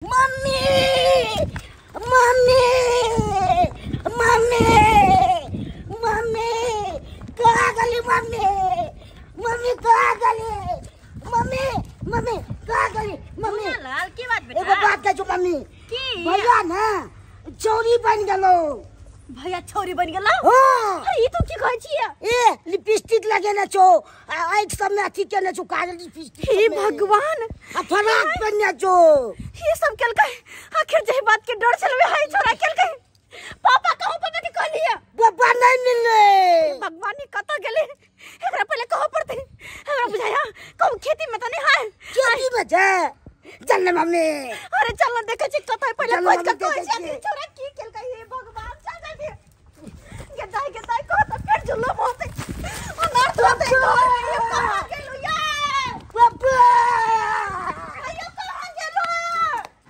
Mummy mummy mummy mummy कहाँ गली mummy mummy कहाँ गली मम्मी मम्मी कहाँ गली मम्मी। लाल की बात बेटा? एगो बात कहै छौ मम्मी। की? भैया ना चोरी बन गेलो। भैया छोरी बन गेलो? हाँ। अरे ई तू की कहै छियै? ए लिपस्टिक लगेने छौ आ आँखि सब में अथी केने छौ काजल लिपस्टिक। हे भगवान। आ फराक पहिरने छौ। ई सब केलकै आखिर जे बात के डर छलवे है छोरा केलकै। पापा कहू पापा के कहलियै? पापा नहीं मिलले। भगवान ई कतऽ गेलै? एकरा पहिले कहऽ पड़तै। हमरा बुझाया कहू खेती में त नहीं है। खेती में छै चल ने मम्मी। अरे चल न देखै छी कतऽ पहिले खोज के कहै छी छोरा की केलकै। हे भगवान चल जाय दे। गेदाई गेदाई कह त फेर जुलम होतै अनर्थ होतै। कहाँ गेलु ये पापा? अयो कहाँ गेलु?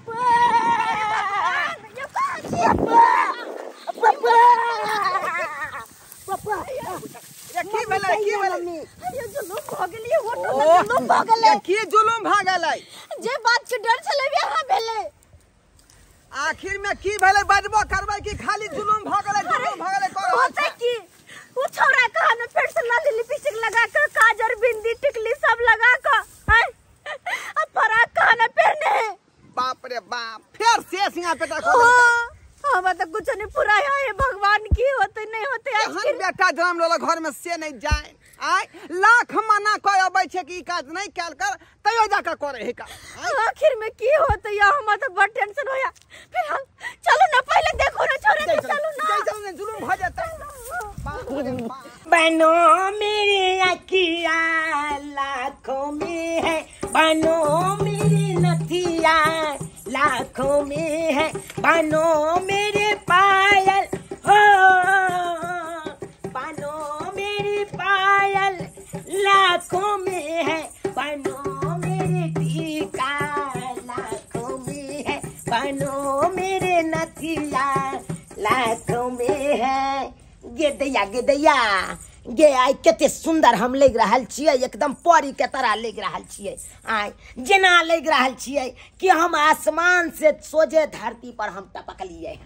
भगवान यो कहाँ छी? पापा पापा की भेलै की भेलै? अयो जुलुम भ गेलै होटल में जुलुम भ गेलै। की जुलुम भ गेलै? जे बात के डर छलै वएह भेलै। आखिर में की भेलै बजबो करबै कि खाली जुलुम भ गेलै जुलुम भ गेलै कर होतै की? उ छौरा कहा न फेर से लाल लिपस्टिक लगा के काजर बिंदी टिकली सब लगा के हैं आ फराक कहा न पहने। बाप रे बाप फेर से सिंगा बेटा खोल। हमरा त कुछ नहीं पूरा है भगवान की होते नहीं होते। एहन बेटा जन्म लेलक घर में से नहीं जाए आय लाख मना कह अबै छै कि ई काज नहीं कैल कर तैयो जाके करे है का। आखिर में की होते या हमरा त बड़ टेंशन होया। फिलहाल चलो ना पहले देखो ना छोरा के चलो ना चलो ना जुलुम भ जेतै। बनो मेरी अखिया लाखों में है बनो मेरी नथिया लाखों में है बनो मेरे पायल हो बनो मेरी पायल लाखों में है बनो मेरे टीका लाखों में है बनो मेरे नथिया लाखों में है। गे दैया गे दैया गे आइ कते सुंदर हम लग रहल छियै एकदम परी के तरह लग रहल छियै। आइ जेना लग रहल छियै कि हम आसमान से सोझे धरती पर हम टपकलियै।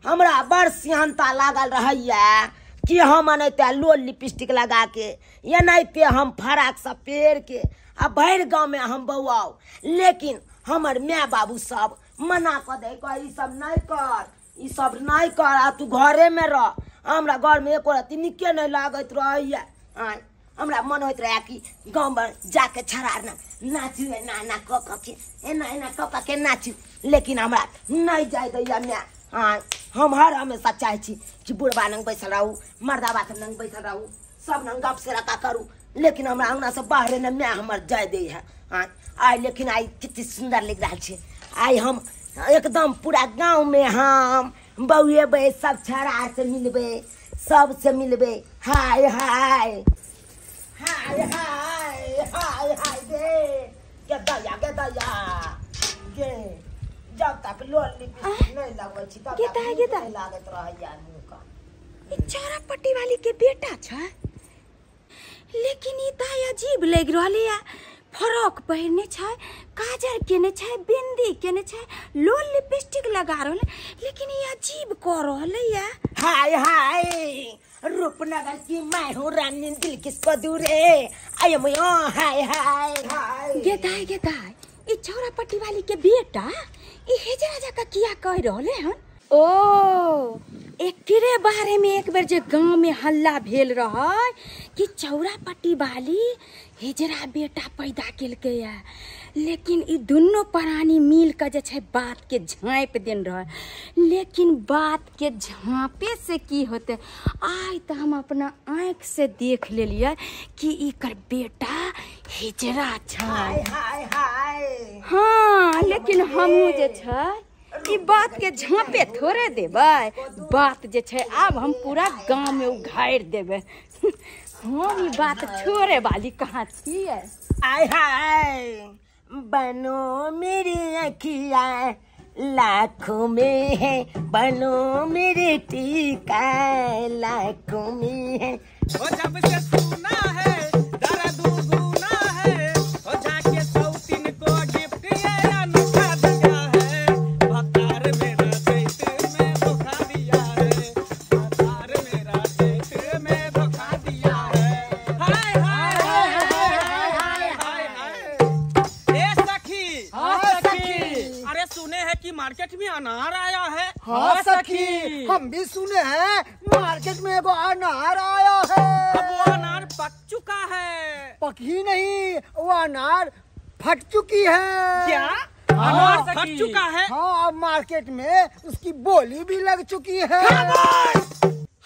हमरा बड़ सिहनता लागल रहैया कि हम एनाहिते लोल लिपस्टिक लगा के एनाहिते हम फराक सब पहिर के आ भरि गाँव में हम बौआउ। लेकिन हमर my बाबू सब मना कऽ दै कह ई सब नहीं कर ई सब नहीं कर आ तू घरे में रह। हमरा घर में एको रत्ती नीके नहीं लागैत रहैया। आइ हमरा मन होइत रहै कि गाँव में जाके छड़ा ना नाचू एना एना कऽ कऽ के एना एना कऽ कऽ के नाचू लेकिन हमरा नहीं जाय दैया my. आइ हम हर हमेशा चाहै छी कि बुढ़बा नंग बैसल रहू मर्दाबा सब नंग बैसल रहू सब नंग गप से करू लेकिन हमरा अंगना से बाहरे ने my हमर जाय दै है। आइ आइ लेकिन आइ कते सुन्दर लागि रहल छै। आइ हम एकदम पूरा गाँव में हम बौएबै सब छड़ा से मिलबै सबसे मिलबै। हाय हाय हाय हाय हाय हाय गे गे दया गे दया गे जब तक लोल लिपस्टिक नहीं लगबै छी तब तक नहीं लागैत रहैया मुँह का। ई चौरा पट्टी वाली के बेटा छै लेकिन ई त अजीब लागि रहल है। फ्रॉक पहिरने छै काजर केने छै बिंदी केने छै लोल लिपस्टिक लगा रहल लेकिन ई अजीब कऽ रहल है। हाय हाय रूपनगर की मैं हूँ रानी दिल किसको दूरे I am यो हाय हाय हाय। गेदाई गेदाई ई चौरा पट्टी वाली के बेटा ई हेजरा जका किया कह रहले हन? ओ एकरे बारे में एक बेर जे गांव में हल्ला भेल रहै कि चौरा पट्टी वाली हेजरा बेटा पैदा केलकै है लेकिन ई दुनू प्राणी मिल के जे छै बात के झाँपि देने रहै। लेकिन बात के झाँपे से की होतै? आइ तऽ हम अपना आँखि से देख लेलियै कि एकर बेटा हेजरा छै। हाय हाय हाय। हाँ लेकिन हमहूँ जे छै ई बात के झाँपे थोड़े देबै। बात जे छै आब हम पूरा गाँव में उघारि देबै। हम ई बात छोड़े वाली कहाँ छियै? आय हाय बनो मेरी अखिया लाखों में है बनो मेरे टीका लाखों में है। ओ जब से सुना है दर्द दुगुना है ओ जाके सौतीन को गिफ्ट ये अनोखा दिया है। सुने हैं कि मार्केट में अनार आया है। हाँ सखी, हम भी सुने हैं मार्केट में एगो अनार आया है। अब वो अनार पक चुका है। पक ही नहीं, वो अनार फट चुकी है। क्या अनार फट चुका है? हाँ, अब मार्केट में उसकी बोली भी लग चुकी है।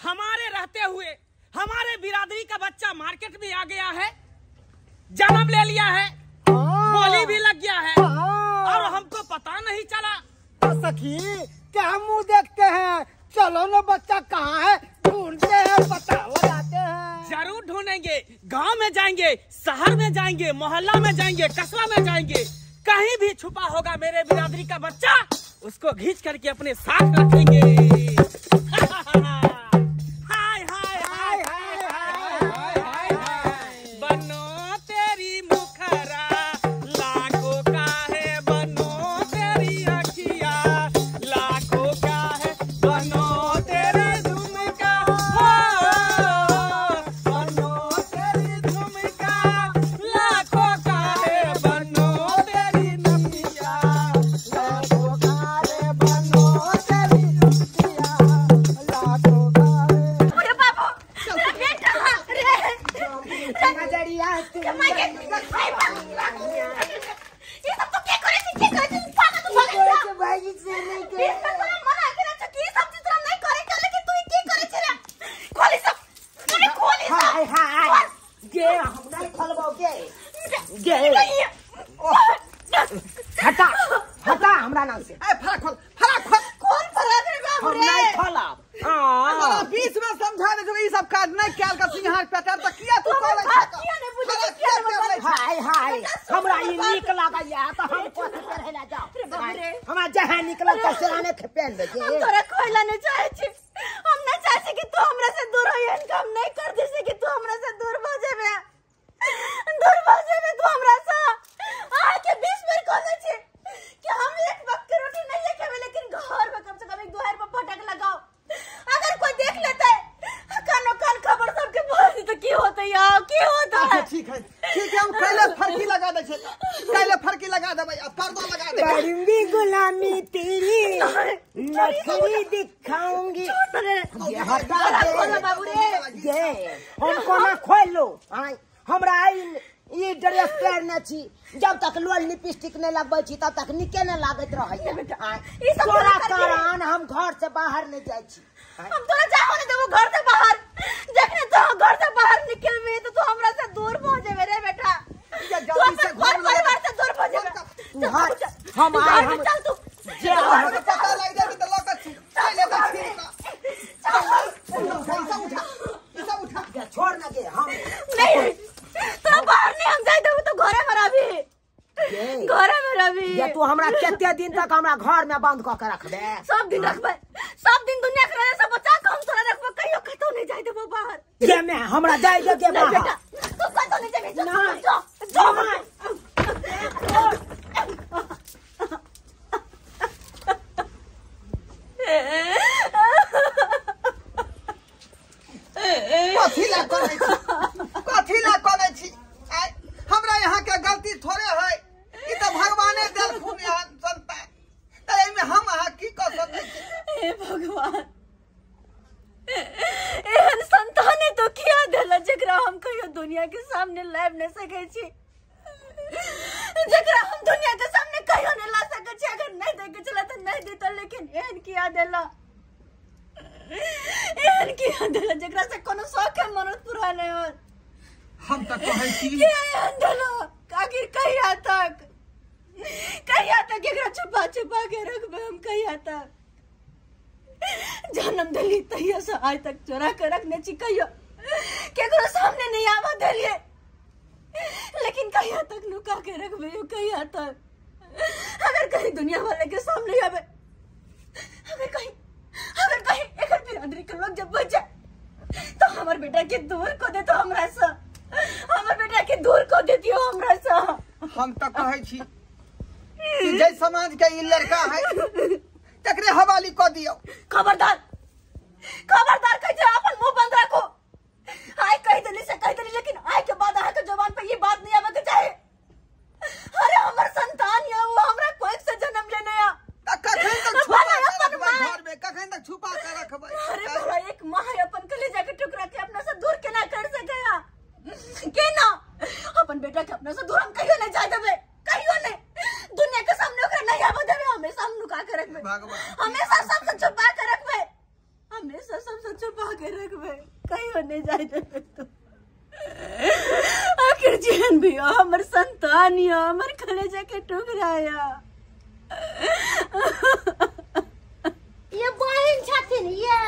हमारे रहते हुए हमारे बिरादरी का बच्चा मार्केट में आ गया है, जन्म ले लिया है, बोली भी लग गया है और हमको पता नहीं चला। तो सखी क्या मुंह देखते हैं, चलो ना बच्चा कहाँ है ढूंढते हैं, पता लगाते हैं। जरूर ढूंढेंगे, गांव में जाएंगे, शहर में जाएंगे, मोहल्ला में जाएंगे, कस्बा में जाएंगे, कहीं भी छुपा होगा मेरे बिरादरी का बच्चा, उसको खींच करके अपने साथ रखेंगे। हाय हाय हाय हाय हाय हाय, बनो तेरी मुखरा लाखों का है, बनो तेरी अखिया लाखों का है, बनो तेरा झुमका, बनो तेरी झुमका लाखों का है, बनो तेरी नथिया लाखों का है, बनो तेरी नथिया लाखों का है। अरे बाबू, मेरा बेटा रे, नजरिया ये सब तो के करे छी, के करे छी? पागल तू भले करे भाई से नहीं के बीच में तोरा मना करे छ कि सब चीज तोरा नहीं करे के, लेकिन तू की करे छी रे? खोली सब, अरे खोली सब। हाय हाय गे, हम नहीं खोलबो गे गे, हटा हटा हमरा नाम से। ए फराक खोल, फराक खोल। कौन फराक रे बाबू हम रे? नहीं खोलब। तोरा बीच में समझा दे जो ई सब काज नहीं कैल का सिंहार पेटर त किया तू करै बात किया नहीं बुझे, किया नहीं बुझे। हाय हाय, हमरा ई नीक लागैया त हम कथी पढ़ै ला जाओ। हमरा जहाँ निकलल त सिराने के पहन दे। हम तोरा खोइला नहीं चाहे छी, हम नहीं चाहे छी कि तू हमरा से दूर होई, इनका हम नहीं कर दे कि तू हमरा से दूर भ जेबे, दूर भ जेबे तू हमरा से। आ के 20 बेर कहने छी कि हम एक वक्त के रोटी नहीं खेबे, लेकिन घर में कम से कम एक दुआर पर फटक लगाओ, अगर कोई देख लेता है कानो कान खबर सबके बोल दी तो की होता यार, की होता है? ठीक है ठीक है, हम कैले फरकी लगा दे छे, कैले फरकी लगा देबै, अब पर्दा लगा दे। करूंगी गुलामी तेरी नखरी दिखाऊंगी। ये हटा दे बाबू रे, ये हम कोना खोल लो। हमरा ई ड्रेस पहनने छी, जब तक लोल लिपस्टिक नहीं लगबै छी तब तक नीके नहीं लागैत रहैया। ई सब तोरा कारण हम घर से बाहर नहीं जाइ छी। हम तोरा जाहो नहीं देबो घर से बाहर, जखने तू घर से बाहर निकलबी तो तू हमरा से दूर भ जेबे रे बेटा, तू जल्दी से अपन घर परिवार से दूर भ जेबे। तू हट, हम आए, हम चल तू जे हम पता लग जाए त लक छी, चले त छी, चल उठा, ई सब उठा, छोड़ ना के हम नहीं तो बाहर नहीं हम जाए देबो, तो घरे में रहबी, घरे में रहबी। ये तू हमरा कते दिन तक हमरा घर में बंद क के रखबे? सब दिन रखबे, सब दिन दुनिया के नजर से बचा के हम तोरा रखबे, कहियो कतौ नहीं जाए देबो बाहर। के में हमरा जाए दे के बाहर। बेटा तू कतौ नहीं जेबी, जो जो कथी ला करै छी, कथी ला करै छी? हमरा यहाँ के गलती थोड़े है, ई त भगवाने देलखुन यहाँ संतान, त एहिमे हम अहाँ की क सकै छी? हे भगवान, एहन संताने तो किया देला जेकरा हम कहियो दुनिया के सामने लाबि नहीं सकै छी, जेकरा हम दुनिया के सामने कहियो नहीं ला सकै छी। अगर नहीं दे के चला त नहीं देता, लेकिन एहन किया देला, एहन किया देला जेकरा से कोनो शौक है मनोत पूरा नहीं होत। हम त कहै छी के एहन देला, आखिर कहिया तक, कहिया तक एकरा छुपा छुपा के रखबे हम, कहिया तक? जन्म दिली तहिया से आज तक चोरा के रखने छी, कहियो केकरो सामने नहीं आवा देलिए, लेकिन कहिया तक नुका के रखबे, कहिया तक? अगर कहीं दुनिया वाले के सामने आवे, अगर कहीं, अगर कहीं एकर बिरादरी के लोग जब बचे तो हमार बेटा के दूर को दे, तो हमरा से, हमार बेटा के दूर को दे दियो हमरा से। हम त कहै छी कि जै समाज के ई लड़का है तकरे हवाली क दियो। खबरदार, खबरदार कह जे अपन मुंह बंद रखो। आय कह देली से कह देली, लेकिन आय के बाद अहाँ के जुबान पे ये बात नहीं आवे के चाहे। अरे हमर संतान या वो हमरा कोख से जन्म लेने या, भगवान हमेशा सबसे छुपा के रखबे, हमेशा सबसे छुपा के रखबे, कहियो नहीं जाए देबे तो। आखिर जेहन भी हो हमर संतान यो, हमर कलेजा के टुकड़ा या। ये बहिन छथिन ये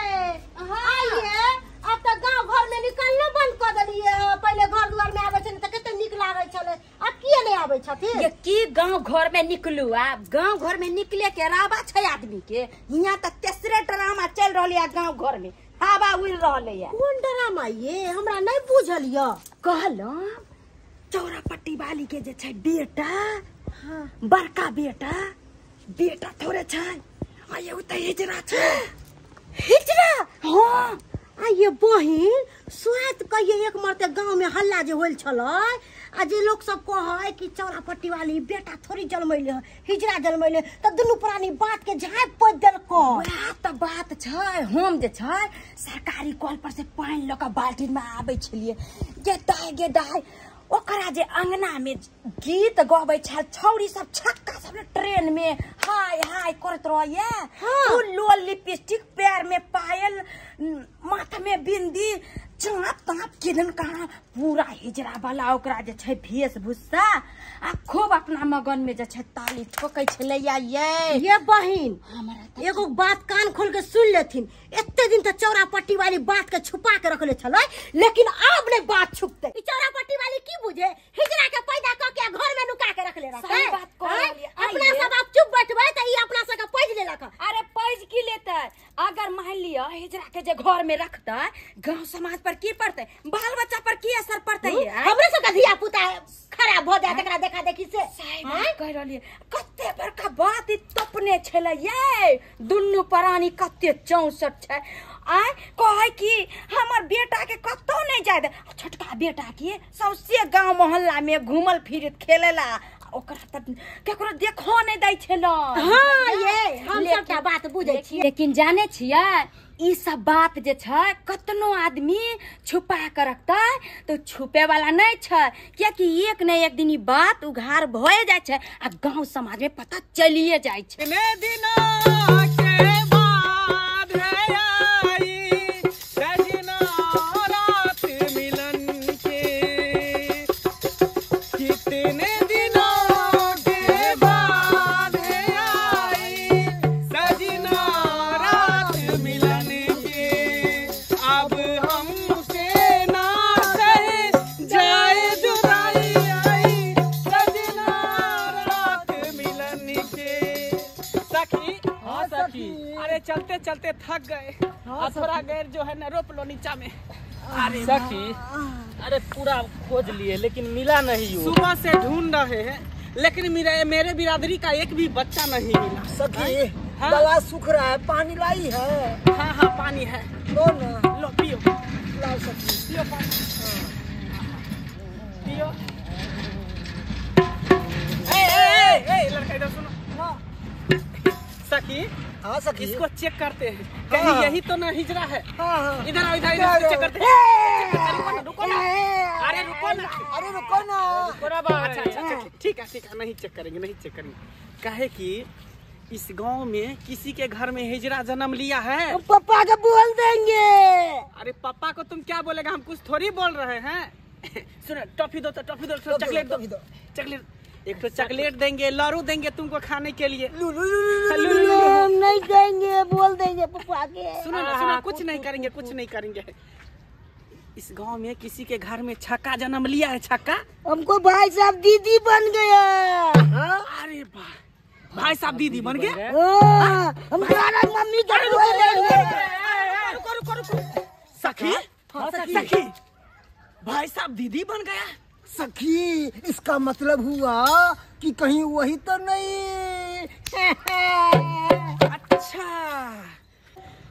आइए, अब तो गांव घर में निकलना बंद कर देलिए। पहले घर द्वार में आवे छलै त कते नीक लागै छलै, अब किए नहीं आवे छथिन? ये की गांव घर में निकलू, आब गांव घर में निकले के राबा छै आदमी के। हियां त तेसरे ड्रामा चल रहल है गांव घर में, हवा उड़ रहल है। कोन ड्रामा ये हमरा नहीं बुझल य। कहलौं चौरा पट्टी वाली के जे छै बेटा, हाँ। बड़का बेटा, बेटा थोड़े छै, आ ये त हिजरा छै। हिजरा? हाँ। आ ये बहिन स्वाद कहिए एक मरते गांव में हल्ला जे होल छलै, आ जे लोग सब कहै कि चौरा पट्टी वाली बेटा थोड़ी जन्मैले हिजरा जन्मैले, त दुनू प्राणी बात के झाँप पोति देलको। वएह त बात छै। हम जे छै सरकारी कल पर से पानि लऽ कऽ बाल्टीन में आबै छलियै, गे दाय गे दाय, ओकरा जे अंगना में गीत गबै छल छौरी सब, छक्का सब ट्रेन में हाय हाय करत रहैया। हाँ। लोल लिपस्टिक, पैर में पायल, माथा में बिंदी, चाप ताप केदन कहाँ पूरा हिजरा वाला ओकरा जे छै वेशभूषा, आ खूब अपना मगन में जे छै ताली ठोकै छलैया। ये बहिन एगो बात कान खोल के सुन लेथिन, एते दिन त चौरा पट्टी वाली बात के छुपा के रखले छलै, लेकिन अब नहीं बात छुपते। ई चौरा पट्टी वाली की बुझे हिजरा के पैदा क के घर में नुका के रखले रहतै। सही बात कहलियै। अपना सब आप चुप बैठबै त ई अपना सब के पैज लेलक। अरे पैज की लेतै? अगर मान लिअ हिजरा के जे घर में रखतै, गांव समाज पर की पड़तै, बाल बच्चा पर की असर पड़तै? हमरे सब के धिया पुता खराब भ जायत एकरा देखा देखी से। सही बात कह रहलियै। कते बड़का बात ई तपने छलै ये, दुनू प्राणी कते 64 छै। आय कहै कि हमर बेटा के कतौ नहीं जाय दे, छोटका बेटा के सौंसे गांव मोहल्ला में घूमल फिरत खेलेला, ओकरा त केकरो देखो नहीं दै छलै। हाँ ये हम सबटा बात बुझै छियै, लेकिन जाने छियै ई सब बात जे छै कतनो आदमी छुपा के रखतै तो छुपे वाला नहीं छै, कियाकि एक न एक दिन ई बात उघार भए जाइ छै आ गांव समाज में पता चलिए जाइ छै। अरे चलते चलते थक गए, थोड़ा गैर जो है ना रोप लो नीचा में। अरे सखी, अरे पूरा खोज लिए लेकिन मिला नहीं। सुबह से ढूंढ रहे हैं लेकिन मेरे बिरादरी का एक भी बच्चा नहीं मिला। सखी हाँ? गला सूख रहा है, पानी लाई है? हाँ हाँ पानी है, लो ना, लो पियो, लाओ सखी पियो पानी, पियो। ए ए ए लड़का इधर सुनो। सखी हाँ सखी, इसको चेक करते हैं कहीं हाँ। यही तो ना हिजरा है। हाँ हाँ। इधर आओ, इधर इधर चेक करते हैं। रुको ना, अरे रुको ना, अरे रुको ना। अच्छा अच्छा ठीक है ठीक है, नहीं चेक करेंगे, नहीं चेक करेंगे। काहे कि इस गांव में किसी के घर में हिजरा जन्म लिया है। पापा को बोल देंगे। अरे पापा को तुम क्या बोलेगा, हम कुछ थोड़ी बोल रहे हैं। सुनो टॉफी दो, टॉफी दो, चॉकलेट दो, चॉकलेट एक तो चॉकलेट देंगे, लारू देंगे तुमको खाने के लिए। लू लू लू लू लू हम नहीं देंगे, बोल देंगे पापा के। सुनो ना सुनो, कुछ नहीं करेंगे, कुछ नहीं करेंगे। इस गांव में किसी के घर में छक्का जन्म लिया है, छक्का। हमको भाई साहब दीदी बन गया। अरे वाह, भाई साहब दीदी बन गया। हम मम्मी। रुको रुको रुको सखी, सखी भाई साहब दीदी बन गया। सखी इसका मतलब हुआ कि कहीं वही तो नहीं। अच्छा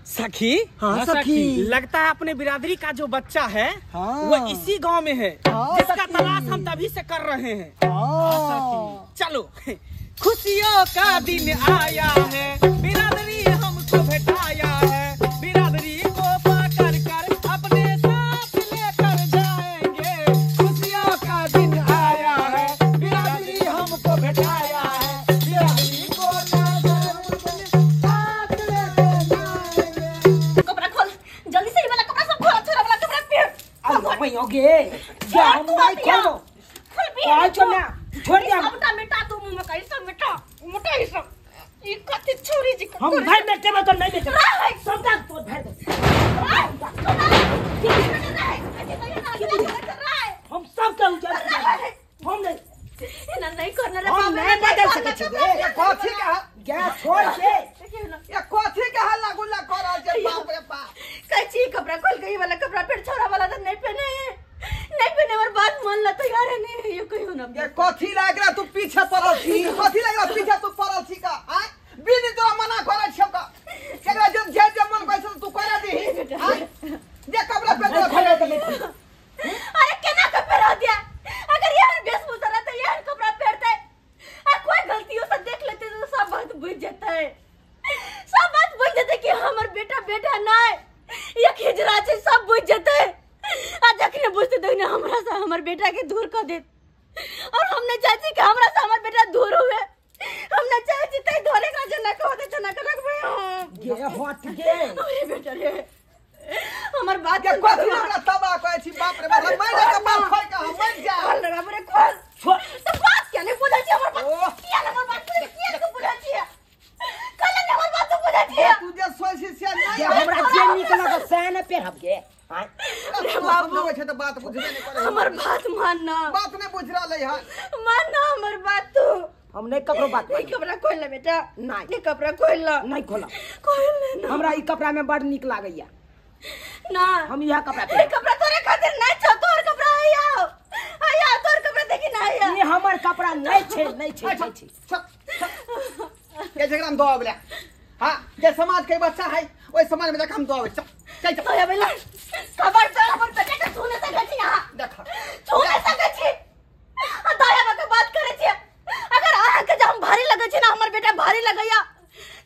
सखी, हाँ सखी, लगता है अपने बिरादरी का जो बच्चा है हाँ। वो इसी गांव में है, हाँ, जिसका तलाश हम तभी से कर रहे हैं। हाँ, चलो खुशियों का दिन आया है, बिरादरी हमको भेटाया है, बिरादरी को पकड़ कर अपने साथ लेकर जाएंगे। खुशियों का दिन आया है, बिरादरी हमको भेटाया है, बिरादरी को गे हम नहीं खोलबो। खोलबी छौ ना छोड़ दे। सबटा मिटा तू मुंह में कहि सब मिटा मिटा ई सब ई कथि छोरी जी हम भाई मेटेबो तो नहीं मेटेबो सबटा तो भर दे। हम सब के उजर हम नहीं एना नहीं करना रे हम नहीं बदल सकै छी। ये कथि के गैस छोड़ के ये कथि के हल्ला गुल्ला कर रहल छै? बाप रे बाप कहै छी कपड़ा खोल के ई वाला कपड़ा फिर छोरा वाला त नहीं पहने नहीं पहने और बात मान ला तैयार है नहीं ये कहियो ना। ये कथि लागरा तू पीछे पड़ल छी? कथि लागरा पीछे तू पड़ल छी का? आय बिन तोरा मना करै छियौ का एकरा जे जे जे मन कहै छै तू करे दीही। आय जे कपड़ा पहन। अरे केना के पहरा दिया? अगर यार वेशभूषा रहता यार कपड़ा पहनता है आ कोई गलतियों से देख लेते तो सब बात बुझ जाता है। सब बात बुझ जाते कि हमर बेटा बेटा ना या खिजरा छै सब बुझ जाते। आ जखने बुझते तखने हमरा से हमर बेटा के दूर कर देत और हम नहीं चाहते कि हमरा से हमर बेटा दूर हुए। हम नहीं चाहते तै धोरे का जना कह दे जना के रखबे हम गे हट गे। अरे बेटा रे हमर बात के कथि हमरा तबाह कहै छी? बाप रे बाप मर जा बाप खोइ के हम मर जा। खोल बाप रे खोल तो बात क्या नहीं बुझै छी हमर बात किया हमर बात किया के बुझै छी? कल ने हमर बात बुझै छी तू जे सोच छी से नहीं हमरा जे नीक लगत से ने पेरब गे। अरे बाबू छै त बात बुझबे नहीं करे। हमर बात मान ना बात नहीं बुझ रहलै हन। मान ना हमर बात तू। हम नहीं ककरो बात नहीं। कपड़ा खोल ले बेटा। नहीं ये कपड़ा खोल ले। नहीं खोला खोल ले ना। हमरा ई कपड़ा में बड़ नीक लागैया ना हम यह कपड़ा ये कपड़ा तोरे खातिर नहीं छ तोर कपड़ा आया आया तोर कपड़ा देखी ना आया। ये हमर कपड़ा नहीं छै नहीं छै नहीं छै। ये झगड़ा हम दो बोले। हां जे समाज के बच्चा है ओइ समाज में जाके हम दो चल चल तो ये बेला खबर चल हमर बेटा के सुने सकै छी अहाँ देख सुने सकै छी आ दया के बात करै छी। अगर अहाँ के जे हम भारी लगै छी ना हमर बेटा भारी लगैया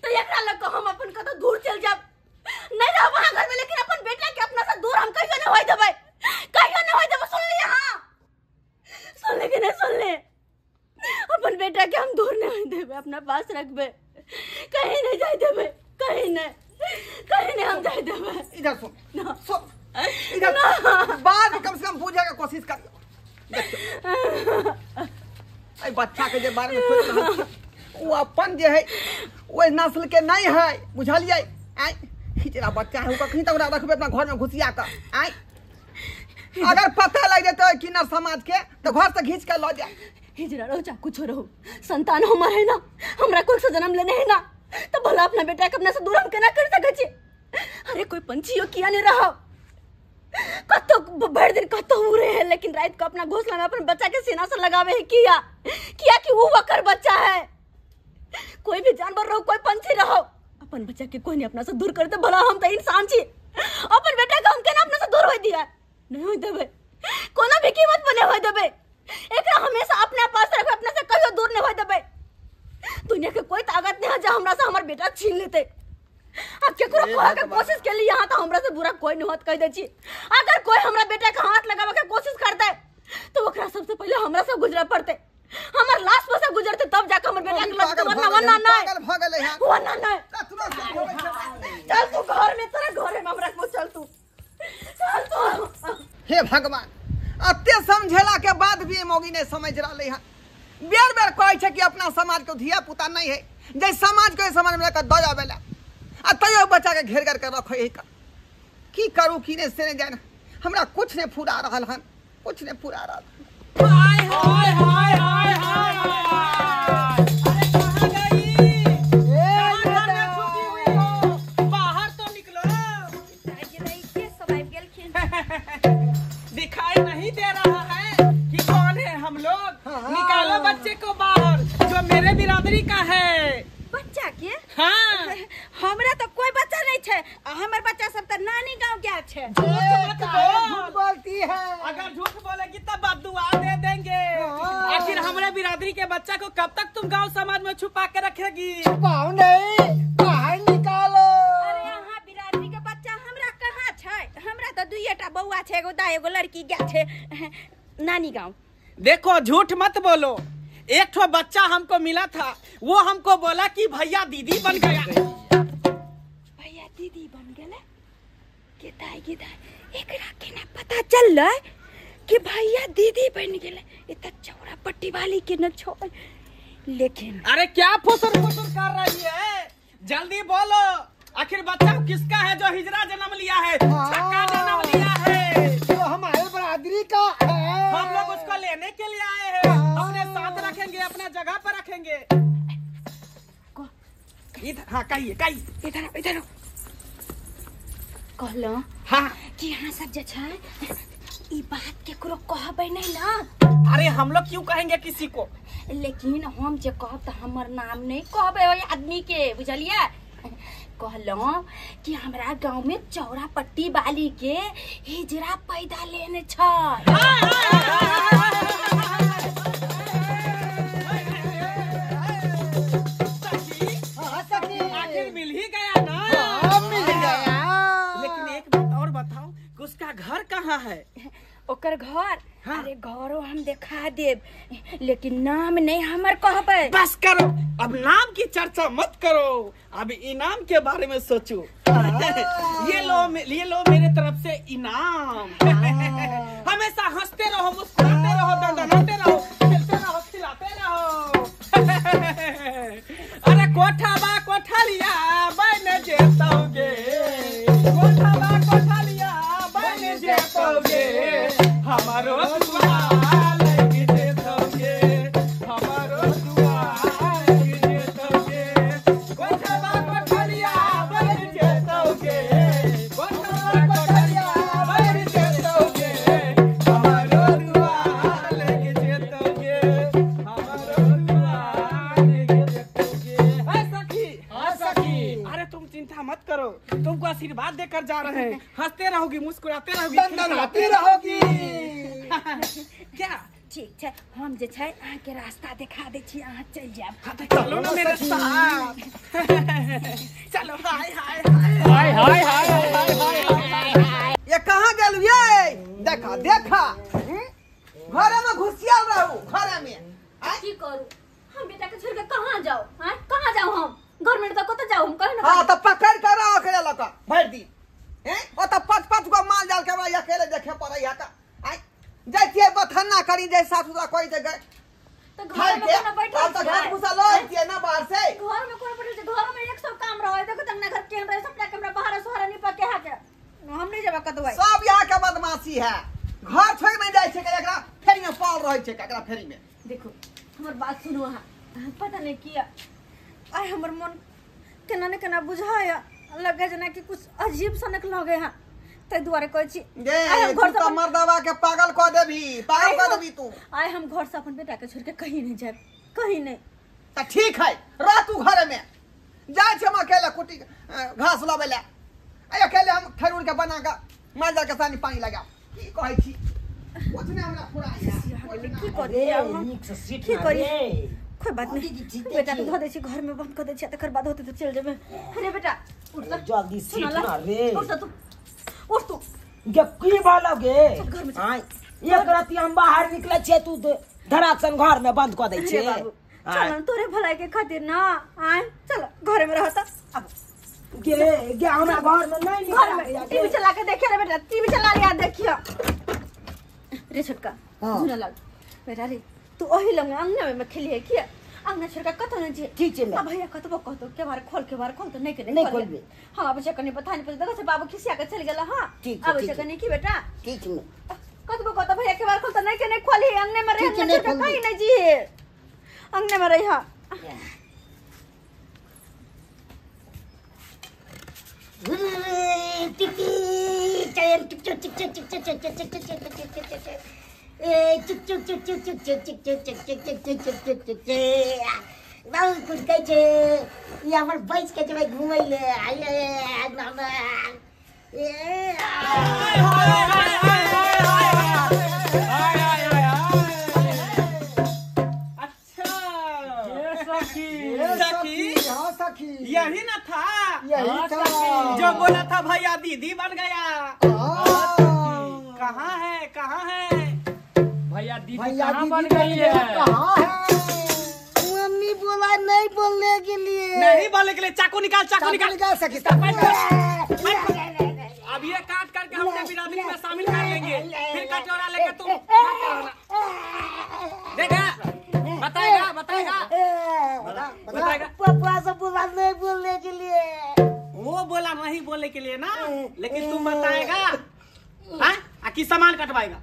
तो एकरा लग के हम अपन कतौ दूर चल जाब नहीं रहब अहाँ घर में लेकिन अपन बेटा के अपना से दूर हम कहियो नहीं होय देबै कहियो नहीं होय देबै। सुन ली अहाँ सुन ले कि नहीं सुन ले? अपन बेटा के हम दूर नहीं होय देबै अपना पास रखबै कहीं नहीं जाय देबै कहीं नहीं कहीं नहीं हम जाय देबै। इधर सुन सुन इधर बात कम से कम बुझे के कोशिश कर। ए बच्चा के जे बारे में सोच रहल छी वो अपन जे है ओइ नस्ल के नहीं है बुझलियै? आय हिजरा बच्चा है कखनी तक ओकरा रखबै अपना घर में घुसिया के। आय अगर पता लग जेतै कि न समाज के तो घर से घींच के ल जाए। हिजरा रहो चाहे कुछ रहो संतान हमार है ना हमरा कोख से जन्म लेने है ना तो भला अपना बेटा के अपना से दूर हम केना कर सकै छी? अरे कोई पंछियो किया नहीं रहा कतो भर दिन कतो उड़े है लेकिन रात को अपना घोंसला में अपन बच्चा के सीना से लगावे है किया किया कि वो वकर बच्चा है। कोई भी जानवर रहो कोई पंछी रहो अपन बच्चा के कोई नहीं अपना से दूर करते भला हम तो इंसान छी अपन बेटा के हम केना अपना से दूर होय दिया नहीं होय देबै कोनो भी कीमत पर नहीं होय देबै। एकरा हमेशा अपना पास रखबै अपना से कहियो दूर नहीं होय देबै। दुनिया के कोई ताकत नहीं है जो हमरा से हमर बेटा छीन लेते। अब केकरो कहे के कोशिश के लिए यहाँ तो हमरा से बुरा कोई नहीं होत कह दे छी। अगर कोई हमरा बेटा के हाथ लगावे के कोशिश करते तो ओकरा सबसे पहले हमरा से गुजरे पड़ते हमर लाश पर से गुजरते तब जाके हमर बेटा के लगते वरना वरना नहीं पागल भ गेलै हन वरना नहीं। चल तू घर में तोरा घर में हमरा को चल तू चल तू। हे भगवान अते समझेला के बाद भी मोगी नहीं समझ रहलै हन। बेर बेर कहै छै कि अपना समाज के धिया पुता नहीं है जे समाज के समाज में दऽ आवेला आ तैयो बच्चा के घेर घेर के रखै है। की करू की नहीं से नहीं जाने हमरा कुछ नहीं फुरा रहल हन कुछ नहीं फुरा रहल। हाय हाय हाय हाय हाय अरे कहां गई? ए घर में छुपी हुई हो बाहर तो निकलो। के सब आबि गेलखिन। दिखाई नहीं दे रहा है कि कौन है हम लोग। निकालो बच्चे को बाहर जो मेरे बिरादरी का है। बच्चा के? हाँ हमरा तो कोई बच्चा नहीं छै हमर बच्चा सब तो नानी गांव गया छै। झूठ झूठ बोलती है अगर झूठ बोलेगी तब बद्दुआ दे देंगे। आखिर हमारे बिरादरी के बच्चा को कब तक तुम गांव समाज में छुपा के रखेगी? छुपाओ नहीं बाहर निकालो। अरे यहाँ बिरादरी के बच्चा हमरा कहाँ छै? हमरा तो दुइटा बौआ छै एगो दाई एगो लड़की गया छै नानी गांव। देखो झूठ मत बोलो एक ठो बच्चा हमको मिला था वो हमको बोला कि भैया दीदी बन गया। भैया दीदी बन गए? के दाई एकरा केना पता चललै कि भैया दीदी बन गेले। ई त चौरा पट्टी वाली के न छोड़। लेकिन अरे क्या फुसुर फुसुर कर रही है, जल्दी बोलो आखिर बच्चा किसका है जो हिजरा जन्म लिया है, छक्का जन्म लिया है? जो हमारे बरादरी का है। हम लोग उसको लेने के लिए आए हैं, अपने साथ रखेंगे, अपने जगह पर रखेंगे। इधर हाँ कहिए कहिए, इधर इधर कहलो हाँ कि यहाँ सब जे छै ई बात केकरो कहबै नहीं ना। अरे हम लोग क्यों कहेंगे किसी को, लेकिन हम जे कहब त हमर नाम नहीं कहबै ओइ आदमी के, बुझलिए? कहलो कि हमरा गांव में चौरा पट्टी वाली के हिजरा पैदा लेने छै। आखिर मिल ही गया ना। मिल गया। लेकिन एक बात और बताओ कि उसका घर कहाँ है? ओकर घर? हाँ। अरे घरो हम देखा देब, लेकिन नाम नहीं हमर कहबै। बस करो, अब नाम की चर्चा मत करो, अब इनाम के बारे में सोचो। ये लो मेरे तरफ से इनाम। हमेशा हंसते रहो, मुस्कुराते रहो, दंदनाते रहो, खेलते रहो, खिलाते रहो। अरे कोठा बा कोठा लिया बन जेतोगे, कोठा बा कोठा लिया बन जेतोगे, हमारो दुआ लग जेतोगे, हमारो दुआ लग जेतोगे, कोठा बा कोठा लिया बन जेतोगे, कोठा बा कोठा लिया बन जेतोगे, हमारो दुआ लग जेतोगे, हमारो दुआ लग जेतोगे। ए सखी, हां सखी, अरे तुम चिंता मत करो, तुमको आशीर्वाद देकर जा रहे हैं। हंसते रहोगी, मुस्कुराते रहोगी, दंदनाती रहोगी। क्या ठीक छै, हम जे छै अहाँ के रास्ता देखा दै छी, अहाँ चलि जायब। हाँ तो चलो ना मेरे साथ। चलो हाय हाय हाय हाय हाय हाय हाय। ये कहाँ गेल ये? देखा देखा घरे में घुसियल रहू, घरे में। की करू हम बेटा के छोड़ के कहाँ जाओ? हां कहाँ जाओ हम? घर में तो कत जाओ हम कहे ना। हां तो पकड़ कर रहो अकेले लक भर दी हैं, ओ तो पांच पांच गो माल जाल के हमरा अकेले देखे पड़ै है का। आय जाय बथन्ना करी जाय साफ सुथरा कोई दे गए तो घर में कोना बैठल तो घर घुसा लो के ना बाहर से। घर में कोना बैठल छै, घर में एक सब काम रहै। देखो तंगना घर केहन रहे, सबटा के हमरा बाहर सोहरा नहीं पके हा के हम नहीं जेबा कतौ। सब यहाँ के बदमाशी है, घर छोड़ नहीं जाय छै के एकरा फेरी में पाल रहै छै, एकरा फेरी में। देखो हमर बात सुनो अहाँ, पता नहीं किया आइ हमर मन केना ने केना बुझाया लगे जना कि कुछ अजीब सनक लगे हा, तै दुआरे कहै छी गे तू त मर्दवा के पागल क देबी, पागल क देबी तू। आइ हम घर से अपन बेटा के छोड़ के कहीं नहीं जाब, कहीं नहीं। त ठीक है रह तू घर में, जाय छै हम अकेले कुटी घास लाबै ले, आ अकेले हम ठरूर के बना के माल के सानी पानी लगा। की कहै छी कुछ नहीं हमरा फुराई की करी नीक से सीट की करी? कोई बात नहीं बेटा के धो दै छी, घर में बंद कर दै छी, तकर बाद होते तो चल जेबे। अरे बेटा उठ त जल्दी सीट ना रे, उठ त तू, उठ तू गे की बालो गे। घर में हां एक राती हम बाहर निकले छे तू धरासन घर में बंद कर दै छे। चल तोरे भलाई के खातिर ना आय, चल घर में रहता अब गे गे हमरा घर में नहीं। घर में टीवी चला के देखिए रे बेटा, टीवी चला लिया देखियो रे छोटका झूला लग बेटा रे तू ओही लंग अंगना में खेलिए किया अंगना छोड़का कतो नहीं जे। ठीक छै आ भैया कतबो कहतो के बार खोल के बार खोल तो नहीं के नहीं खोलबे। हां अब से कनी पता नहीं पड़े देखो से बाबू खिसिया के चल गेला। हां अब से कनी की बेटा ठीक छै कतबो कहतो भैया के बार खोल तो नहीं के नहीं खोली अंगने में रह, अंगना छोड़का कहीं नहीं जी अंगने में रही। हां टिकी चैन टिक टिक टिक टिक टिक टिक टिक टिक टिक टिक ए चुक चुक चुक चुक चुक चुक चुक चुक चुक चुक चुक चुक चुक चुक चुक बहुत कुछ कहै छै ई हमर बैस के जेबै घुमै ले आइए मामा ए अच्छा सखी सखी हां सखी यही ना था, यही था जो बोला था भैया दीदी बन गया। कहाँ है कहाँ है भैया दीदी, कहाँ बन गई है? कहाँ है? मम्मी बोला नहीं बोलने के लिए, नहीं बोलने के लिए। चाकू निकाल, चाकू निकाल, निकाल सखी। अब ये काट करके हमने बिरादरी में शामिल कर लेंगे, फिर कटोरा लेके तुम देखा बताएगा बताएगा बताएगा। पापा से बोला नहीं बोलने के लिए, वो बोला नहीं बोलने के लिए ना, लेकिन तुम बताएगा हाँ कि सामान कटवाएगा।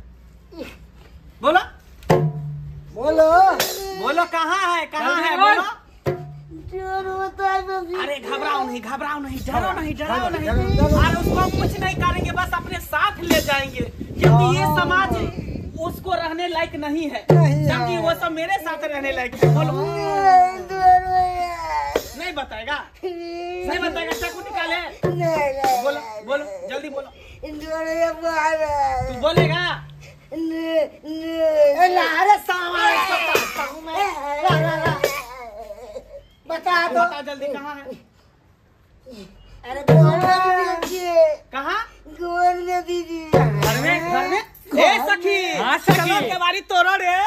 बोलो बोलो बोलो कहाँ है कहाँ है बोलो। अरे घबराओ नहीं घबराओ नहीं, डरो नहीं डरो नहीं, अरे उसको हम कुछ नहीं करेंगे, बस अपने साथ ले जाएंगे, क्योंकि ये समाज उसको रहने लायक नहीं है, क्योंकि वो सब मेरे साथ रहने लायक है। बोलो नहीं बताएगा नहीं बताएगा, चाकू निकाले। बोलो बोलो जल्दी बोलो, तू बोलेगा। अरे सामान बता दो, बता जल्दी कहाँ है। अरे दीजिए कहाँ गोल दीजिए, घर में घर में। ए सखी चलो केवाड़ी तोड़ो रे।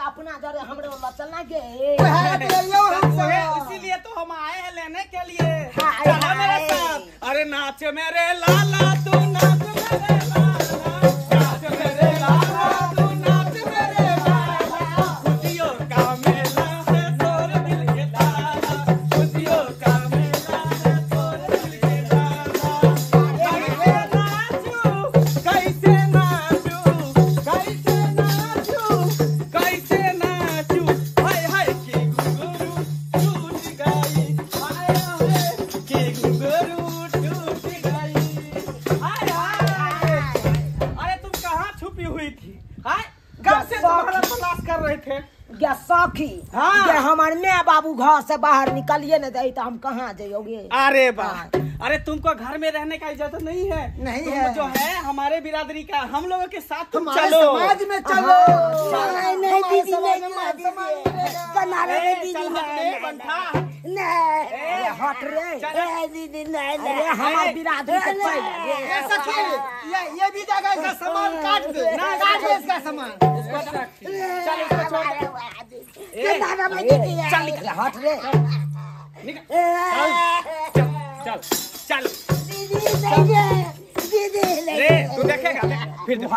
अपना जरे हमरे वाला चलना गे, इसीलिए तो हम आए हैं लेने के लिए। चलो मेरे साथ। अरे नाच मेरे लाला तू नाच मेरे लाला, नाच मेरे लाला तू नाच मेरे लाला, खुशियों का मेला है तोर दिल के ताला, खुशियों का मेला है तोर दिल के ताला। कैसे नाचू कैसे नाचू कैसे नाचू कैसे नाचू, हाय हाय की गुरु टूट गई, हाय हाय की गुरु टूट गई, हाय हाय। अरे तुम कहाँ छुपी हुई थी? हाय कब से तुम्हारा तलाश कर रहे थे। गे सखी हाँ। गे हमार मैं बाबू घर से बाहर निकलिए न दे तो हम कहाँ जाओगे। अरे वाह, अरे तुमको घर में रहने का इजाजत नहीं है, नहीं तुम है। जो है हमारे बिरादरी का, हम लोगों के साथ तुम चलो, समाज में चलो। नहीं दीदी नहीं नहीं हट रे दीदी नहीं, हमारे बिरादरी के सखी ये भी जगह इसका सामान काट दे, काट दे इसका सामान। चल इसको छोड़ दे, चल निकल, हट रे, चल चल चल दीदी रे, तू देखेगा फिर देख,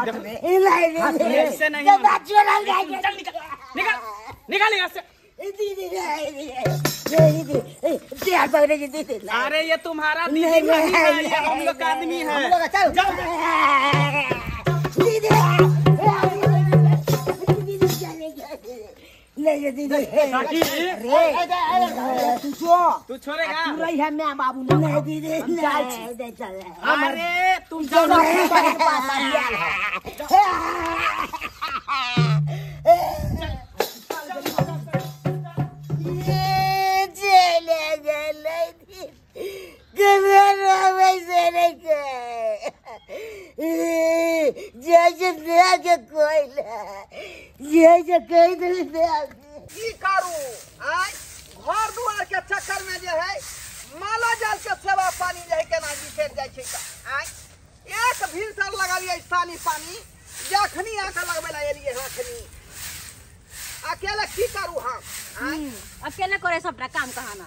ऐसे नहीं, चल निकल निकल निकल यहाँ से। अरे ये तुम्हारा दीदी नहीं है, ये हम लोग का आदमी है। चल नहीं दीदी तू जो तू छोड़ेगा, तू रही है मैं बाबू नहीं दीदी नहीं चल। अरे तुम जाओ की करू आय घर दुआर के चक्कर में जे है माला जाल के सेवा पानी जे है केना बिसरि जाइ छै। आय एक भिनसर लगलियै सानी पानी, जखनी आके लगबै ला एलियै अखनी। अकेले की करू हम? आय अकेले करे सबटा काम कहाना,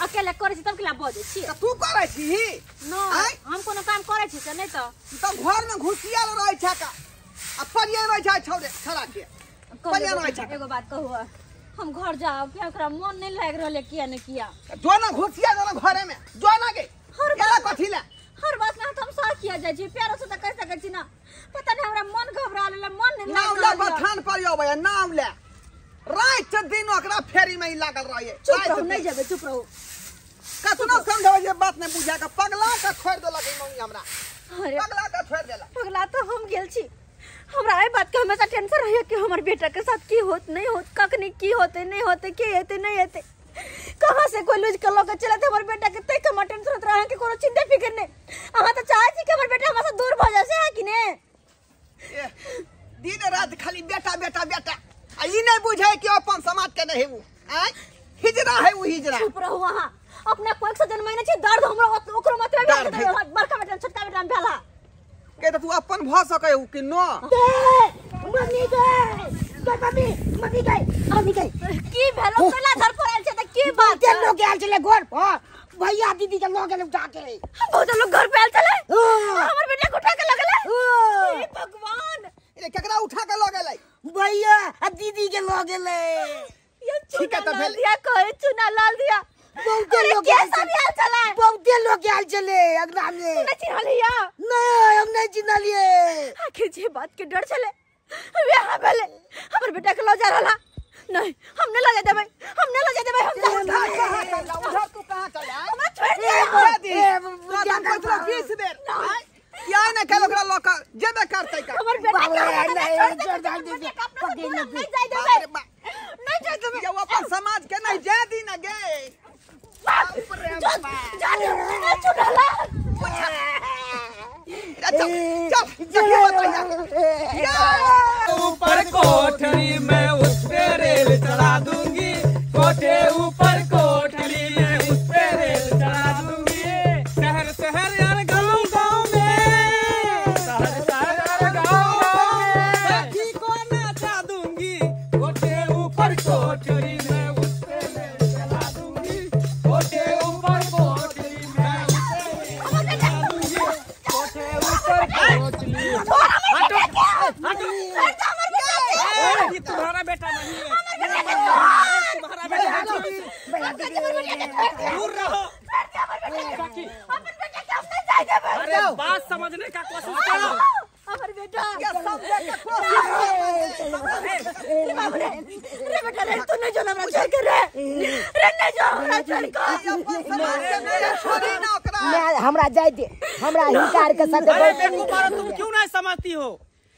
अकेले करे छी तब केला बजै छी। त तू करै छी? न हम कोनो काम करै छी से नहीं त त घर में घुसियाल रहै छै का आ परिया रहै छै छौरे छड़ा के परिया रहै छै। एगो बात कहू, हम घर जाओ कि ओकरा मन नहीं लाग रहल किया न किया। जो ना घुसिया जो ना घरे में जो ना के हर केला कथी ला हर बात ना हम साथ किया जाय छी प्यारो से त कर सकै छी ना। पता नहीं हमरा मन घबरा लेला मन नहीं नाव लाग ला रहल। बथान पर आबै नाव ले रात दिन ओकरा फेरी में ही लागल रहे। चुप रहू नहीं जेबै, चुप रहू। कतनो समझाबै जे बात नहीं बुझा के पगला के छोड़ देलक ई मम्मी हमरा। अरे पगला के छोड़ देलक। पगला तो हम गेल छी। हमरा एहि बात के हमेशा टेंशन रहे कि हमर बेटा के साथ की होत नहीं होत, कखनी की होते नहीं होते, के हेते नहीं हेते, कहाँ से कोई लूज के लऽ के चलत हमर बेटा के, तै के हमर टेंशन होत रहे कि कोनो चिंता फिक्र नहीं। अहाँ तो चाहै छी कि हमर बेटा हमरा से दूर भऽ जाय, से है कि ने? है वो आय हिजरा है वो हिजरा। चुप रहू अहाँ, अपना कोख से जन्मैने छी दर्द हमरा ओकरो मत भेल, बड़का बेटा छोटका बेटा में भेला के त तू अपन भ सकै हो कि न। मम्मी गए मम्मी, मम्मी गए मम्मी गए की भेलो केला घर पर आयल छै त की बात के लोग आयल छले घर पर, भैया दीदी के लग गेल उठा के। बहुत लोग घर पे आयल छले, हमर बेटा के उठा के लगले। हे भगवान, ए केकरा उठा के लग गेलै? भैया आ दीदी के लग गेलै। ये ठीक है त भेल दिया कहे चुना लाल दिया। बहुते लोग आयल छले, बहुते लोग आयल छले अगना में। तू नहीं चिन्हलिया? नहीं हम नहीं चिन्हलिए। आखिर जे बात के डर छले वहाँ भेले, हमर बेटा के लऽ जा रहला। नहीं हम नहीं लऽ जाय देबै, हम नहीं लऽ जाय देबै। हम उधर कहाँ चल जा, उधर तू कहाँ चल जा, हमरा छोड़ दे। दे 20 बेर या ना कल ओकरा लऽ के जेबे करतै का हमर बेटा के नहीं छोड़ दे, पकड़ नहीं जाय देबै, नहीं जाय देबै। ये अपन समाज के नहीं जाय दी ना गे। जा जा चुनाला चल चल चल ऊपर कोठरी में उस पे रेल चढ़ा दूंगी, कोठे ऊपर कोठरी में उस पे रेल चढ़ा दूंगी। शहर शहर यार गाँव गाँव में, शहर शहर यार गाँव गाँव में सखी को नचा दूंगी, कोठे ऊपर कोठरी में उस पे रेल चढ़ा दूंगी, कोठे ऊपर कोठरी में उस पे रेल चढ़ा दूंगी, कोठे ऊपर कोठरी। हटो हटो, ये तुम्हारा बेटा नहीं है, तुम्हारा बेटा नहीं, दूर रहो। अरे बात समझने का कोशिश करो। बेटा रे बेटा रे तू नहीं जो हमरा छोड़ के रे, रे नहीं जो हमरा छोड़ के हमरा जाय दे, हमरा हिंकार के साथ। अरे बेवकूफ तुम क्यों नहीं समझती हो?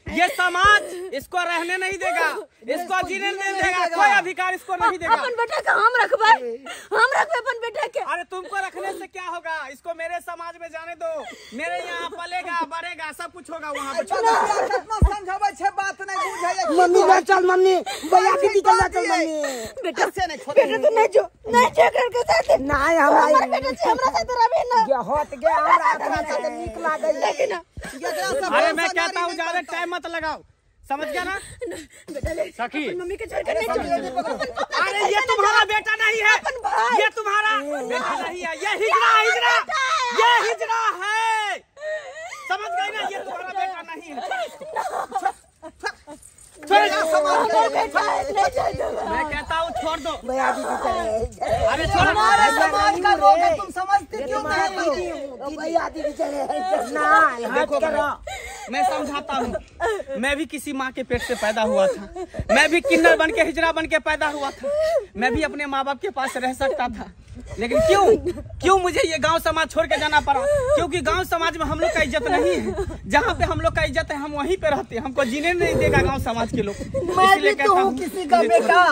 ये समाज इसको रहने नहीं देगा, इसको जीने नहीं देगा, कोई अधिकार इसको नहीं देगा। अपन बेटा का हम रखबै, हम रखबै अपन बेटा के। अरे तुमको रखने से क्या होगा? इसको मेरे समाज में जाने दो, मेरे यहाँ पलेगा बढ़ेगा सब कुछ होगा वहाँ पे। समझाबै छै बात नहीं बुझै। मम्मी ले चल मम्मी, भैया दीदी के ले चल मम्मी। बेटा से नहीं छोड़, बेटा तू नहीं जो नहीं जो कर के साथ नहीं, हमरा हमर बेटा छै हमरा साथ रहबे ना। जे होत गे हमरा अपना साथ नीक लागै। लेकिन अरे मैं कहता हूँ ज्यादा टाइम मत लगाओ, समझ गया ना बेटा? ले सखी मम्मी के छोड़ के नहीं चल। अरे ये तुम्हारा बेटा नहीं है, ये तुम्हारा बेटा नहीं है, ये हिजरा हिजरा, ये हिजरा है, समझ गई ना? ये तुम्हारा बेटा नहीं है। मैं कहता हूँ छोड़ दो। अरे छोड़, हमारे समाज का लोग है, तुम समझते क्यों नहीं? देखो मैं समझाता हूँ, मैं भी किसी माँ के पेट से पैदा हुआ था, मैं भी किन्नर बन के हिजरा बन के पैदा हुआ था, मैं भी अपने माँ बाप के पास रह सकता था, लेकिन क्यों क्यों मुझे ये गांव समाज छोड़ के जाना पड़ा? क्योंकि गांव समाज में हम लोग का इज्जत नहीं है। जहाँ पे हम लोग का इज्जत है हम वहीं पे रहते हैं, हमको जीने नहीं देगा गांव समाज के लोग। मैं भी तो हूँ किसी का बेटा,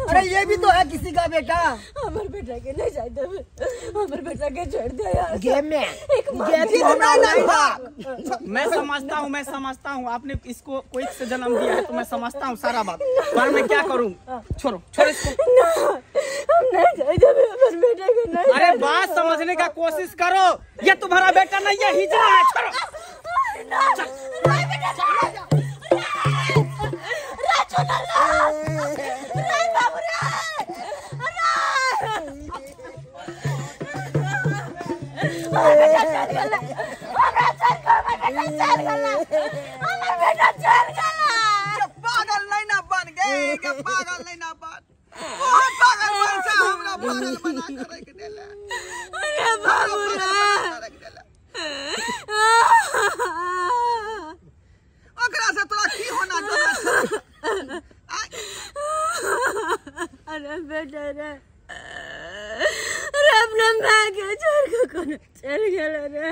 अरे ये भी तो है किसी का बेटा। हमारे बेटा के नहीं जाए, हमारे बेटा के छोड़ दे यार। गेम में मैं समझता हूँ, मैं समझता हूँ आपने इसको कोई से जन्म दिया है तो मैं समझता हूँ सारा बात, पर मैं क्या करूँ? छोड़ो छोड़ो इसको। हम नहीं जाए बेटा के नहीं। अरे बात समझने का कोशिश करो, ये तुम्हारा बेटा नहीं है, हिजड़ा है, छोड़ो। पागल नहीं ना बन गए, पागल नहीं ना बन, बहुत पागल बन सा हमरा पागल बना के रख देला। अरे बाबू रे, ओकरा से तोरा की होना जाना छै? अरे बेटा रे, अरे अपना माँ के छोड़ के कोनो चल गेल रे।